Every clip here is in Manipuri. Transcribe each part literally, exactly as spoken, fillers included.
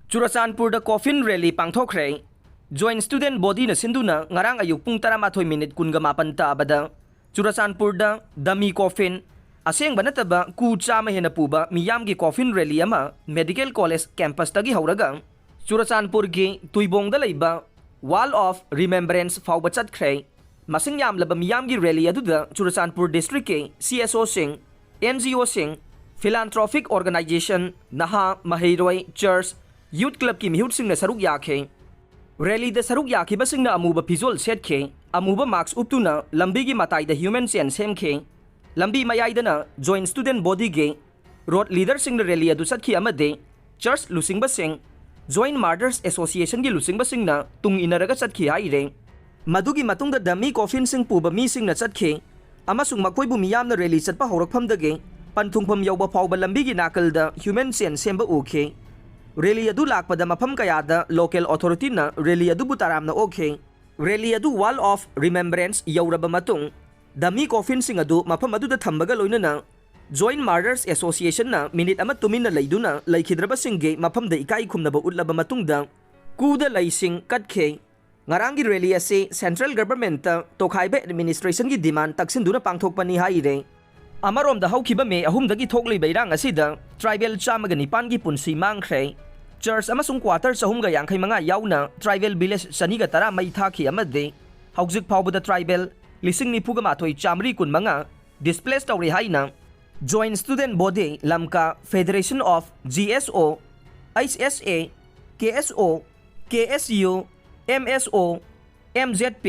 ꯆꯨꯔꯆꯥꯟꯄꯨꯔꯗ coffin rally ꯄꯥꯡꯊꯣꯛꯈ꯭ꯔꯦ꯫ Joint Student Bodyꯅ ꯁꯤꯟꯗꯨꯅ ꯉꯔꯥꯡ ꯑꯌꯨꯛ ꯄꯨꯡ ꯇꯔꯥꯃꯥꯊꯣꯏ ꯃꯤꯅꯤꯠ ꯀꯨꯟꯒ ꯃꯥꯄꯟ ꯇꯥꯕꯗ ꯆꯨꯔꯆꯥꯟꯄꯨꯔꯗ dummy coffin, ꯑꯁꯦꯡꯕ ꯅꯠꯇꯕ ꯀꯨ ꯆꯥꯝꯃ ꯍꯦꯟꯅ ꯄꯨꯕ ꯃꯤꯌꯥꯝꯒꯤ coffin rally ꯑꯃ Medical College campusꯇꯒꯤ ꯍꯧꯔꯒ ꯆꯨꯔꯆꯥꯟꯄꯨꯔꯒꯤ ꯇꯨꯏꯕꯣꯡꯗ ꯂꯩꯕ Wall of Remembrance ꯐꯥꯎꯕ ꯆꯠꯈ꯭ꯔꯦ꯫ ꯃꯁꯤꯡ ꯌꯥꯝꯂꯕ ꯃꯤꯌꯥꯝꯒꯤ rally ꯑꯗꯨꯗ ꯆꯨꯔꯆꯥꯟꯄꯨꯔ districtꯀꯤ CSOꯁꯤꯡ, NGOꯁꯤꯡ, philanthropic organization, ꯅꯍꯥ, ꯃꯍꯩꯔꯣꯏ, church, youth clubꯀꯤ ꯃꯤꯍꯨꯠꯁꯤꯡꯅ ꯁꯔꯨꯛ ꯌꯥꯈꯤ꯫ Rallyꯗ ꯁꯔꯨꯛ ꯌꯥꯈꯤꯕꯁꯤꯡꯅ ꯑꯃꯨꯕ ꯐꯤꯖꯣꯜ ꯁꯦꯠꯈꯤ, ꯑꯃꯨꯕ mask ꯎꯞꯇꯨꯅ ꯂꯝꯕꯤꯒꯤ ꯃꯇꯥꯏꯗ human chain ꯁꯦꯝꯈꯤ꯫ ꯂꯝꯕꯤ ꯃꯌꯥꯏꯗꯅ Joint Student Bodyꯒꯤ road leaderꯁꯤꯡꯅ rally ꯑꯗꯨ ꯆꯠꯈꯤ ꯑꯃꯗꯤ church ꯂꯨꯆꯤꯡꯕꯁꯤꯡ, Joint Martyrs Associationꯒꯤ ꯂꯨꯆꯤꯡꯕꯁꯤꯡꯅ ꯇꯨꯡ ꯏꯟꯅꯔꯒ ꯆꯠꯈꯤ ꯍꯥꯏꯔꯦ꯫ ꯃꯗꯨꯒꯤ ꯃꯇꯨꯡꯗ dummy coffinꯁꯤꯡ ꯄꯨꯕ ꯃꯤꯁꯤꯡꯅ ꯆꯠꯈꯤ ꯑꯃꯁꯨꯡ ꯃꯈꯣꯏꯕꯨ ꯃꯤꯌꯥꯝꯅ rally ꯆꯠꯄ ꯍꯧꯔꯛꯐꯝꯗꯒꯤ ꯄꯟꯊꯨꯡꯐꯝ ꯌꯧꯕ ꯐꯥꯎꯕ ꯂꯝꯕꯤꯒꯤ ꯅꯥꯀꯜꯗ human chain ꯁꯦꯝꯕ ꯎꯈꯤ꯫ Rally ꯑꯗꯨ ꯂꯥꯛꯄꯗ ꯃꯐꯝ ꯀꯌꯥꯗ local authorityꯅ rally ꯑꯗꯨꯕꯨ ꯇꯔꯥꯝꯅ ꯑꯣꯛꯈꯤ꯫ Rally ꯑꯗꯨ Wall of Remembrance ꯌꯧꯔꯕ ꯃꯇꯨꯡ dummy coffinꯁꯤꯡ ꯑꯗꯨ ꯃꯐꯝ ꯑꯗꯨꯗ ꯊꯝꯕꯒ ꯂꯣꯏꯅꯅ Joint Martyrs Associationꯅ ꯃꯤꯅꯤꯠ ꯑꯃ ꯇꯨꯃꯤꯟꯅ ꯂꯩꯗꯨꯅ ꯂꯩꯈꯤꯗ꯭ꯔꯕꯁꯤꯡꯒꯤ ꯃꯐꯝꯗ ꯏꯀꯥꯏ ꯈꯨꯝꯅꯕ ꯎꯠꯂꯕ ꯃꯇꯨꯡꯗ ꯀꯨꯗ ꯂꯩꯁꯤꯡ ꯀꯠꯈꯤ꯫ ꯉꯔꯥꯡꯒꯤ rally ꯑꯁꯤ central governmentꯇ ꯇꯣꯈꯥꯏꯕ administrationꯒꯤ demand ꯇꯛꯁꯤꯟꯗꯨꯅ ꯄꯥꯡꯊꯣꯛꯄꯅꯤ ꯍꯥꯏꯔꯦ꯫ ꯑꯃꯔꯣꯝꯗ ꯍꯧꯈꯤꯕ ꯃꯦ ꯑꯍꯨꯝꯗꯒꯤ ꯊꯣꯛꯂꯤꯕ ꯏꯔꯥꯡ ꯑꯁꯤꯗ tribal ꯆꯥꯝꯃꯒ ꯅꯤꯄꯥꯟꯒꯤ ꯄꯨꯟꯁꯤ ꯃꯥꯡꯈ꯭ꯔꯦ꯫ Church ꯑꯃꯁꯨꯡ quarter ꯆꯍꯨꯝꯒ ꯌꯥꯡꯈꯩ ꯃꯉꯥ ꯌꯥꯎꯅ tribal village ꯆꯅꯤꯒ ꯇꯔꯥ ꯃꯩ ꯊꯥꯈꯤ ꯑꯃꯗꯤ ꯍꯧꯖꯤꯛ ꯐꯥꯎꯕꯗ tribal ꯂꯤꯁꯤꯡ ꯅꯤꯐꯨꯒ ꯃꯥꯊꯣꯏ ꯆꯥꯃꯔꯤ ꯀꯨꯟ ꯃꯉꯥ displace ꯇꯧꯔꯤ ꯍꯥꯏꯅ Joint Student Body, ꯂꯝꯀꯥ, Federation of GSO, HSA, KSO, KSU, MSO, MZP,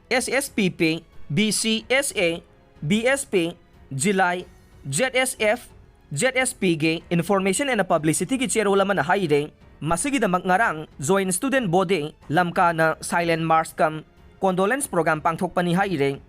SSPP, BCSA, BSP, ꯖꯤꯂꯥꯏ, ZSF, ZSPꯒꯤ Information and Publicityꯒꯤ ꯆꯦꯔꯣꯜ ꯑꯃꯅ ꯍꯥꯏꯔꯦ꯫ ꯃꯁꯤꯒꯤꯗꯃꯛ ꯉꯔꯥꯡ Joint Student Body, ꯂꯝꯀꯥꯅ silent march cum condolence program ꯄꯥꯡꯊꯣꯛꯄꯅꯤ ꯍꯥꯏꯔꯦ꯫